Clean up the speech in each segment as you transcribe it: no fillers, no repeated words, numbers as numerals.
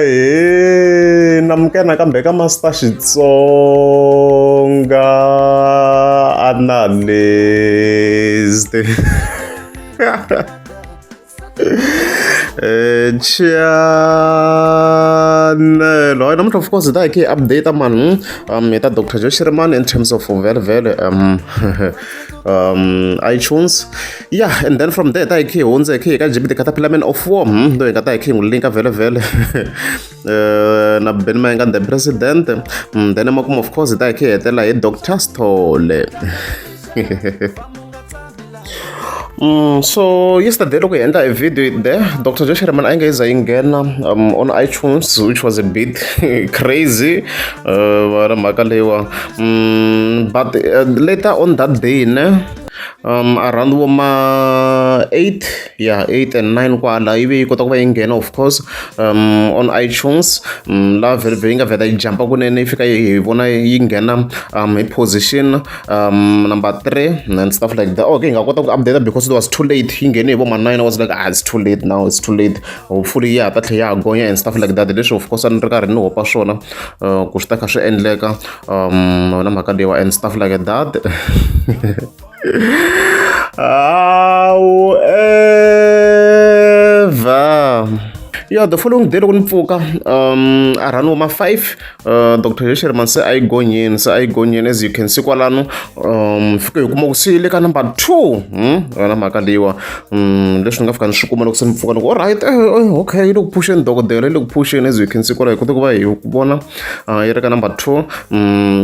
Ahee namukela nakambe ka Master Xitsonga Analyst channel hayi namuntlha of course hi ta hi khe hi update mani hi ta Doctor Joe Shirimani in terms of vhele iTunes yeah and then from there ta hi khe hi hundze hi khe hi ka Jimmy the Caterpillar Man of War loyi hi nga ta hi khe hi n'wi linka vhele vhele na Benny Mayengani the president then emakumu of course hi ta hi khe hi hetelela hi Doctor Sithole. So yesterday loko hi endla a video there Dr. Joe Shirimani a yi nga yi za yi nghena on iTunes which was a bit crazy uh, mhaka leyiwa but later on that day ne around vo ma 8 yeah 8 and 9 kwala yi ve yi kota ku va yi nghena of course on iTunes laha vhele yi nga vheta yi jump kunene yi fika yi vona yi nghena hi position number 3 and stuff like that. Okay, hi nga kota ku update because it was too late yi nghene hi vo ma 9. I was like, ah, it's too late now, it's too late. Hopefully ya ha ta tlhela ya ha gonya and stuff like that. Leswi of course a ni ri karhi ni hopa swona ku swi ta kha swi endleka na mhaka leyiwa and stuff like that. However, yeah, the following day loko ni pfuka around vo ma 5, Dr. Joe Shirimani se a yi gonyeni, se a yi gonyeni. As you can see kwalano, fike hi kuma ku se yi le ka number 2 yona mhaka leyiwa leswi ni nga fika ni swi kuma loko se ni pfuka ni ku alright, okay, yi le ku phuxeni dokodela, yi le ku phuxeni. As you can see kwala hi kota ku va hi vona yi ri ka number 2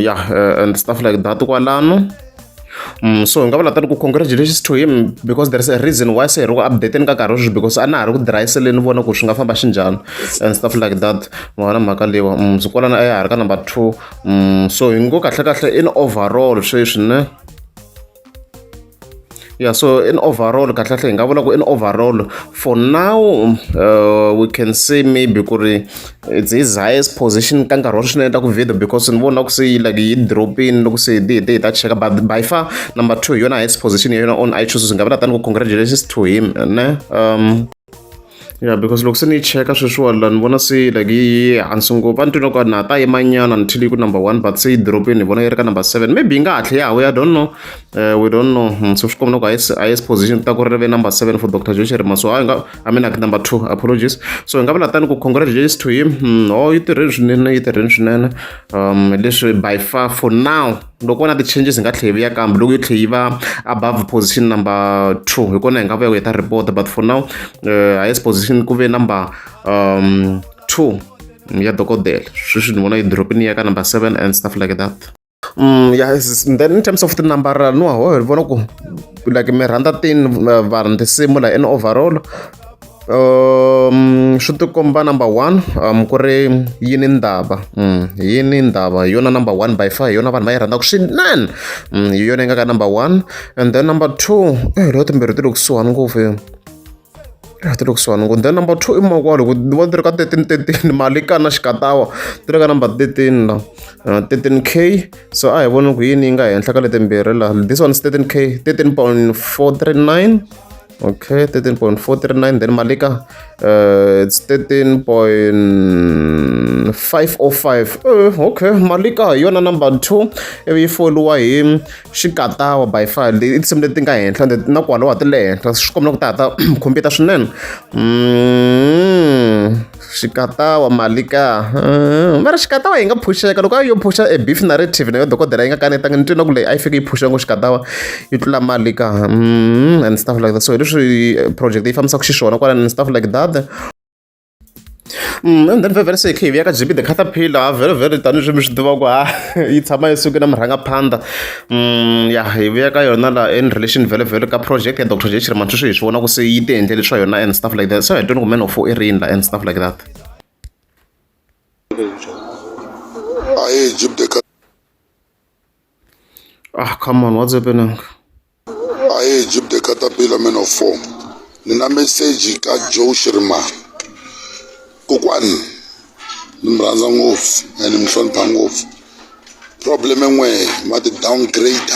yeah, and stuff like that kwalano. So hi nga vula tani ku congratulations to him because there is a reason why se hi ri ku update-eni ka nkarhi sweswi because a na ha ri ku dirayiseleni vona ku swi nga famba xinjhani and stuff like that. Mavona mhaka leyiwa so kwalano a ya ha ri ka number 2 so hi ngo kahle kahle in overall sweswi ne. Yeah, so in overall kahle kahle hi nga vula ku in overall for now we can say maybe ku ri it's his highest position ka nkarhi wa sweswi ni endla ku video because ni vona ku se like yi dropini loko se hi hi ta cheka, but by far number 2 hi yona highest position ya yona on iTunes. Hi nga vula tani ku congratulations to him ne. Yeah, because loko se ni yi cheka sweswiwani la ni vona se like yi hansi ngopfu. A ni twi na ku na ha ta yimanyana until yi ku number 1, but se yi dropini hi vona yi ri ka number 7. Maybe yi nga ha tlhe ya ha vuya, I don't know, we don't know. So swi komba ku highest position ta ku ri ve number 7 for Dr. Joe Shirimani. So a hi nga, I mean like number 2, apologies. So hi nga vula tani ku congratulations to him. Oh, yi tirheni swinene, yi tirheni swinene. Leswi by far for now loko va na ti-changes hi nga tlhela hi vuya kambe loko yi tlhela yi va above position number 2 hi kona hi nga vuya ku hi ta report, but for now highest position ku ve number 2 ya dokodela. Sweswi ni vona yi dropini ya ka number 7 and stuff like that. Yeah, and then in terms of tinambara no ho hi vona ku like mi rhandza tini vanhu tinsimu la in overall swi tikomba number 1 ku ri yini ndaba yini ndaba hi yona number 1 by far, hi yona vanhu va yi rhandzaka swinene. Hi yona yi nga ka number 1 and then number 2 loko timbirhi ti le kusuhani ngopfu, ti le kusuhani ngopfu. Then number 2 i makwalo ku ni vona ti ri ka 13 13 mali ka na xikatawa ti ri ka number 13 la 13K. So a hi voni ku yini yi nga henhla ka letimbirhi la. This one is 13K, 13.439. Okay, 13.439. Then Malika, it's 13.505. Okay, Malika hi yona number 2 ivi yi foliwa hi xikatawa by far. I tinsimu leti nga henhla na kwalaho ti le henhla swi komba ku ta ha ta compete swinene. Xikatawa Malika mara xikatawa yi nga phuxeka loko a yo phuxa a beef narrative na yo dokodela yi nga kanetanga ni twi na ku leyi a yi fike yi phuxa ngo xikatawa yi tlula Malika and stuff like that. So hi leswi project yi fambisaka xiswona kwala and stuff like that. And then vhele se hi khe hi vuya ka Jimmy the Caterpillar vhele vhele tanihileswi mi swi tivaka ha yi tshama yi suke na murhangaphandha. Ya hi vuya ka yona la in relation vhele vhele ka project ya Dr. Joe Shirimani sweswi hi swi vona ku se yi ti endlele swa yona and stuff like that. So hi tweni ku man of four i rini la and stuff like that. Ahee Jimmy the Ah, come on, what's happening? Ahee Jimmy the Caterpillar Man of Four. Ni na message ka Joe Shirimani. Kokwani ni mi rhandza ngopfu and ni mi hlonipha ngopfu. Problem n'we ma ti downgrade.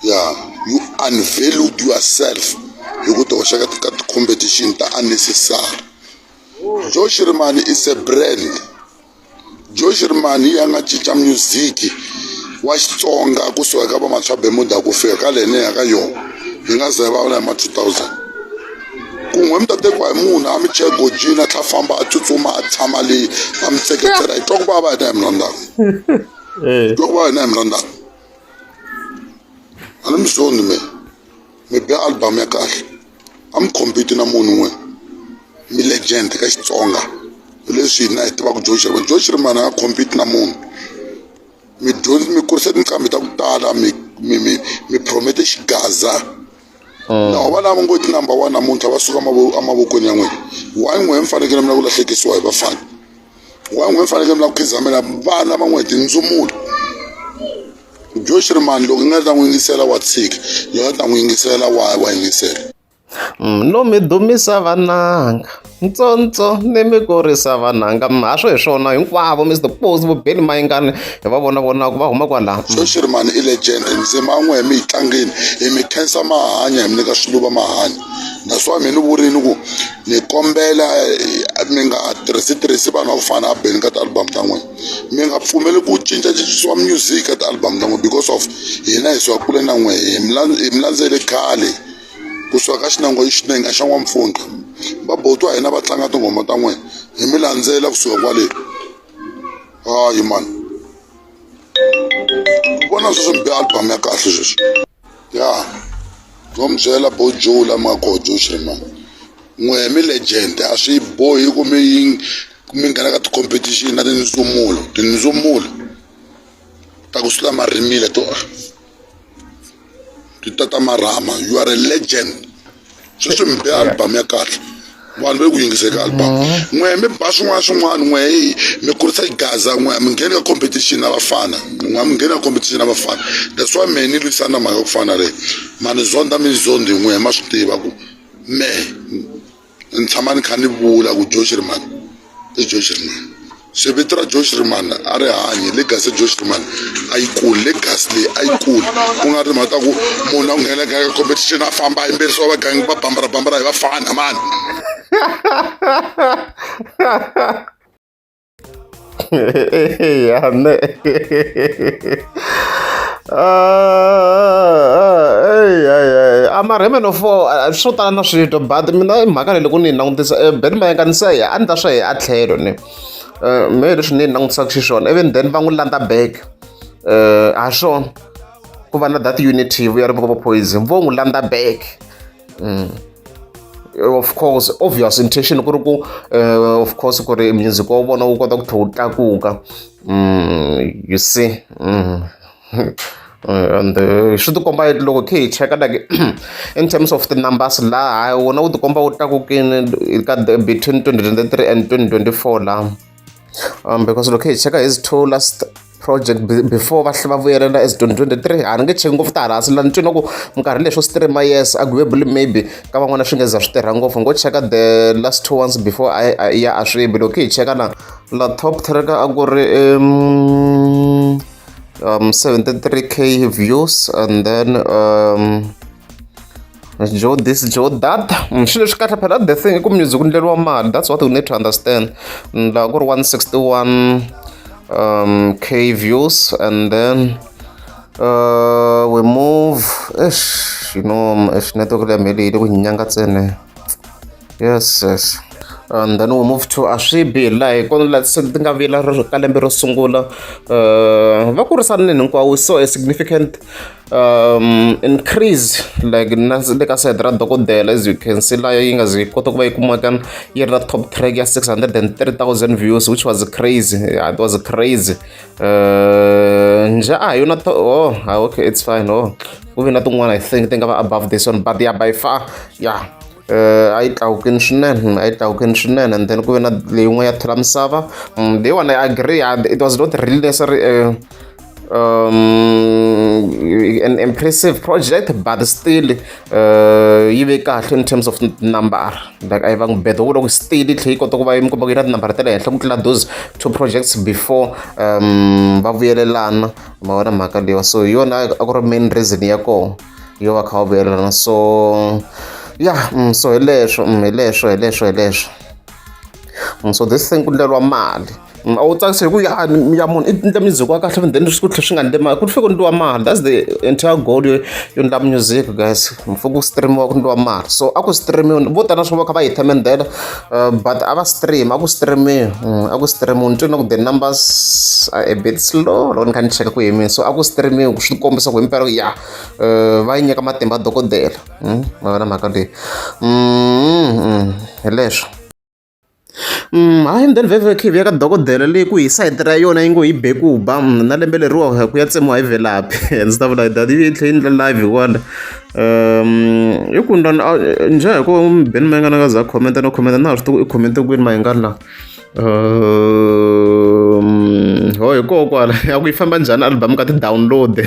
Yeah, you unvalued yourself hi ku ti hoxa ka ti competition ta unnecessary. Joe Shirimani is a brand. Joe Shirimani ya nga cinca music wa Xitsonga kusuka ka va Matshwa Bermuda ku fika ka lene ka yona hi nga ze va vula hi ma 2000. Kun'we mi ta tekiwa hi munhu a mi cheka gojini a tlha famba a tsutsuma a tshama le a mi tseketsela hi twa ku vava hina hi mi rhandzaka. Twa ku vava hina hi mi rhandzaka. A ni mi zondi me mi be album ya kahle a mi compete na munhu n'we mi legend ka Xitsonga hi leswi hina hi tivaka Joe Shirimani. Joe Shirimani a nga compete na munhu. Mi dyondzi mi kurise tinqambi ta ku tala mi mi mi mi promote xigaza. Na va lava ngo ti number one namuntlha va suka emavokweni ya n'wina. Why n'we mi fanekele mi lava ku lahlekisiwa hi vafana? Why n'we mi fanekele mi lava ku khizamela vana va n'we tindzumulo? Joe Shirimani loko i nga ta n'wi yingisela wa tshika loko nga ta n'wi yingisela wa wa yingisela. No mi dumisa vananga ntsontsho ni mi kurisa vananga ha swo hi swona hinkwavo Mr Post vo Benny Mayengani hi va vona vonaka va huma kwalaho. Joe Shirimani i legend ndzima ya n'wehe mi yi tlangini hi mi khensa mahanya hi mi nyika swiluva mahanya that's why mina ni vurini ku ni kombela mi nga tirhisi tirhisi vanhu va ku fana na Benny ka ti-album ta n'wina mi nga pfumeli ku cincacincisiwa music ka ti-album ta n'wina because of hina hi suka kule na n'wehe hi mi landzele khale kusuka ka xinango i xinenga xa n'wampfundla va boti wa hina va tlanga tinghoma ta n'wina hi mi landzela kusuka kwale hayi mani vona sweswi mi be album ya kahle sweswi ya no mi byela bo Joe la mi nga koho Joe Shirimani n'we mi legend a swi bohi ku mi mi nghena ka ti-competition na tindzumulo tindzumulo ta ku sula marimile to ti tata marhama you are a legend sweswi mi be album ya kahle vanhu va le ku yingiseni ka album n'we mi ba swin'wana swin'wana n'we mi kurisa xigaza n'we mi ngheni ka competition na vafana n'we mi ngheni ka competition na vafana that's why me ni lwisana na mhaka ya ku fana leyi ma ni zonda mi zondi n'we ma swi tiva ku me ni tshama ni kha ni vula ku Joe Shirimani i Joe Shirimani se vito ra Joe Shirimani a ri hanyi legacy Joe Shirimani a yi kuli legacy leyi a yi kuli ku nga ri timhaka ta ku munhu a nghena ka competition a famba a yimbelisiwa vagangi va bambara bambara hi vafana mani. Ya ne a mara hi meno four swo tala na switwa but mina i mhaka leyi loko ni yi langutisa Benny Mayengani se a ni ta swa hi a tlhelo ni mehe leswi ni yi langutisaka xiswona even then va n'wi landza back ha swona ku va na that unity ya Limpopo Poison vo n'wi landza back. Of course obvious intention ku ri ku of course ku ri music wa vona wu kota ku tlhe wu tlakuka you see and swi tikomba loko khe hi cheka like in terms of ti-numbers laha wona wu tikomba wu tlakukile ka between 2023 and 2024 laha because loko hi cheka his two last project before va va vuyelela as 2023 a ni nge cheki ngopfu ta hala hansi la ni twi na ku minkarhi leswo stream yes arguably maybe ka van'wana swi nge za swi tirha ngopfu ngo cheka the last two ones before a ya a swi bi loko hi cheka na la top track a ku ri 73K views and then Joe this Joe that swilo leswi kahle phela the thing i ku music ku ndleriwa mali that's what we need to understand laha ku ri 161 K views and then we move ish you know ish network leyi mheli yi le ku nyanga ntsena yes yes and then we move to aswibi laha hi kona laha se ti nga vuyela ka lembe ro sungula va kurisanile hinkwawo so a significant increase like na le ka side ra dokodela as you can see laha yi nga ze yi kota ku va yi kumeka yi ri na top track ya 603,000 views which was crazy. Yeah, it was crazy. Nje a hi yona oh okay, it's fine. Oh, ku ve na tin'wana I think ti nga va above this one, but yeah, by far, yeah, a yi tlakukini swinene, a yi tlakukini swinene. And then ku ve na leyin'we ya Thula Misava leyiwani I agree, it was not really necessary an impressive project, but still yi ve kahle in terms of number, like a yi va n'wi bedo loko still yi tlhe yi kota ku va yi mi komba ku yi na tinambara ta le henhla ku tlula those two projects before va vuyelelana. Ma vona mhaka leyiwa, so hi yona a ku ri main reason ya kona yo va kha va vuyelelana. So yeah, so hi leswo, hi leswo, hi leswo, hi leswo. So this thing ku ndleriwa mali. A wu tsakisi hi ku ya ya munhu i endla music wa kahle, then swi ku tlhela swi nga endli mali, ku fike ku endliwa mali. That's the entire goal yo endla music, guys. Mfumo ku streamiwa, ku endliwa mali. So a ku streamiwa, vo tala swi va kha va hi themendela, but a va stream, a ku streamiwa, a ku streamiwa. Ni twe na ku the numbers are a bit slow loko ni kha ni cheka ku yimini. So a ku streamiwa, swi kombisa ku himpela ya va yi nyika matimba dokodela. Ma vona mhaka leyi, hi leswo. Hayi, then vhevhe khe ya ka dokodela leyi ku hi sayiti ra yona yi ngo yi be ku ba na lembe leriwa ku ya tsemiwa hi Velaphi. Ndzi ta vula that yi tlhe yi endla live hikwala i ku ndani njhe hi ku Benny Mayengani a nga za comment no comment na ha swi tivi i comment kwini Mayengani la. Ho hi koho kwala a ku yi famba njhani album ka ti-download,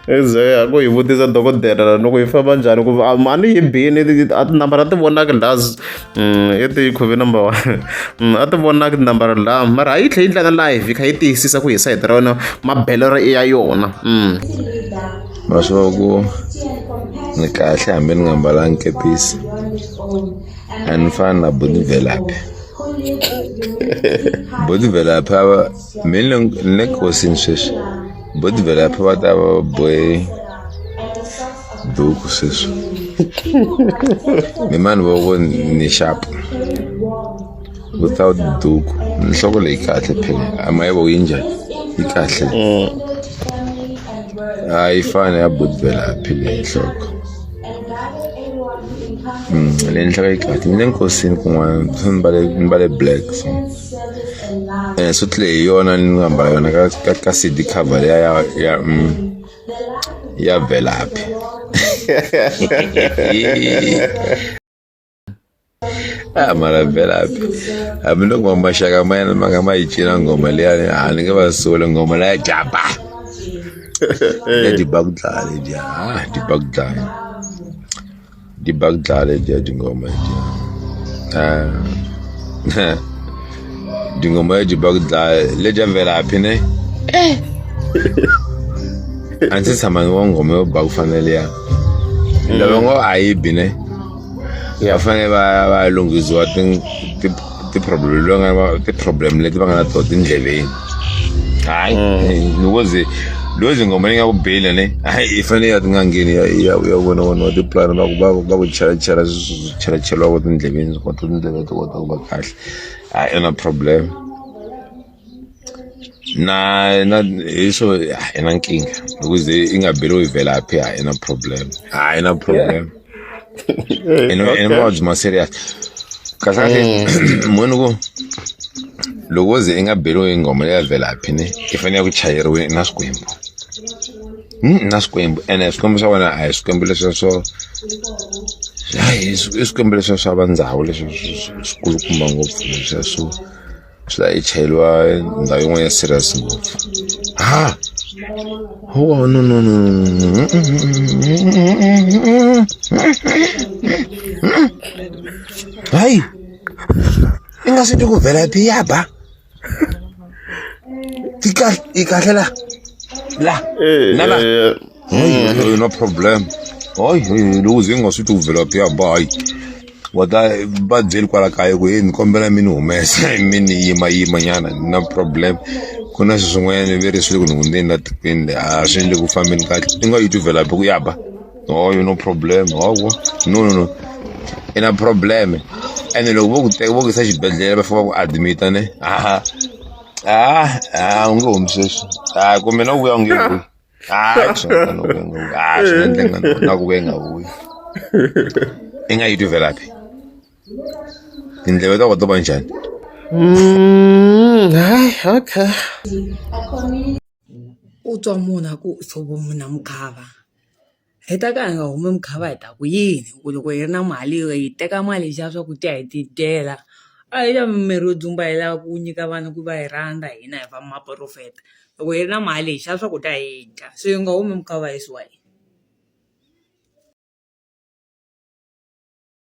ze a ku yi vutisa dokodela loko yi famba njhani ku a ni yi bini a tinambara ti vonaki la i ti khuvi number one, a ti vonaki tinambara la, mara a yi tlhe yi ndla na live yi kha yi tiyisisa ku hi sayiti ra yona mabelo ya yona. Ma swi va ku ni kahle hambi ni nga mbalangi kepisi, a ni fani na buti Velaphi. Buti Velaphi a va mi ni le nkosini sweswi, buti Velaphi va ta va bohe duku sweswi. Mi mani voko ni sharp without duku, nhloko leyi kahle phela, a ma yi vo yi njhani, yi kahle, a yi fani ya buti Velaphi leyi nhloko. Leyi nhloko yi kahle. Ni le nkosini kun'wana se ni mbale ni mbale black, so ene suti leyi hi yona ni nga mbala yona ka CD cover liya ya Velaphi. A mara Velaphi, hambiloko maxaka ma yena ma nga ma yi cina nghoma liyani, a ni nge va soli nghoma leya japa ya di ba ku dlaya lediya, a di ba ku dlaya, di ba ku dlaya lediya tinghoma letiya, a tinghoma leti ba ku dlaya letiya Velaphi ne. A ndzi se tshama ni vona nghoma yo ba ku fana na liya. Lava ngo a yi bi ne, va fanele va ya lunghisiwa ti-problem va nga ti-problem leti va nga na tona tindleveni. Hayi, loko ze loko ze nghoma yi nga ku beli ne, hayi, yi fanele ya tin'angeni ya vona vona tipulani va ku chelachela swi chelacheliwaka tindleveni, swi kota tindleve ti kota ku va kahle. Hayi, i na problem na hi swo i na nkingha loko ze i nga beriwi Velaphi, hayi, i na problem, hayi, i na problem, i na mavabyi ma serious kahle kahle. Mhani ku loko wo ze i nga beriwi nghoma leya Velaphi ne, i fanele ku chayeriwe na swikwembu, na swikwembu, ene swikwembu swa wena a hi swikwembu leswiya swo, hayi, i swikwembu leswiya swa va ndhawu leswi swikulukumba ngopfu, leswiya swo swi la i chayeriwa ndhawu yin'wana ya serious ngopfu. Ha, oh, no, no, no, hayi, i nga swi twi ku Velaphi ya ba ti kahle, i kahle la la na la. Hayi, no problem. Hayi, loko ze i nga swi twi ku Velaphi ya ba, hayi, wa ta va byeli kwala kaya ku hey, ni kombela mi ni humesa, mi ni yima yima nyana, na problem, ku na swilo swin'wanyana ve ri swi le ku ni hundzeni la tikweni le, a swi le ku fambeni kahle. I nga yi twi Velaphi ku ya ba, oh, no problem. Hawa, no, no, no, i na problem. Ene loko vo ku teka vo ku yisa xibedhlele, va fika va ku admit-a ne, a a u nge humi sweswi, a kumbe na ku vuya u nge vuyi. Hayi, swi nga na ku nga vuyi, a swi nga endleka na ku vuya nga vuyi. I nga yi twi Velaphi, tindleve ta kota va njhani? Hayi, okay. U twa munhu a ku hlovo munhu a mukhava, hi ta ka hi nga humi mukhava, hi ta ku yini ku loko hi ri na mali hi teka mali hi xava swakudya hi tidyela, a hi xavi mimirhi yo dzumba, hi lava ku nyika vanhu ku va hi rhandza hina hi va maporofeta, loko hi ri na mali hi xava swakudya hi dya, se hi nga humi mukhava hi yisiwa yini.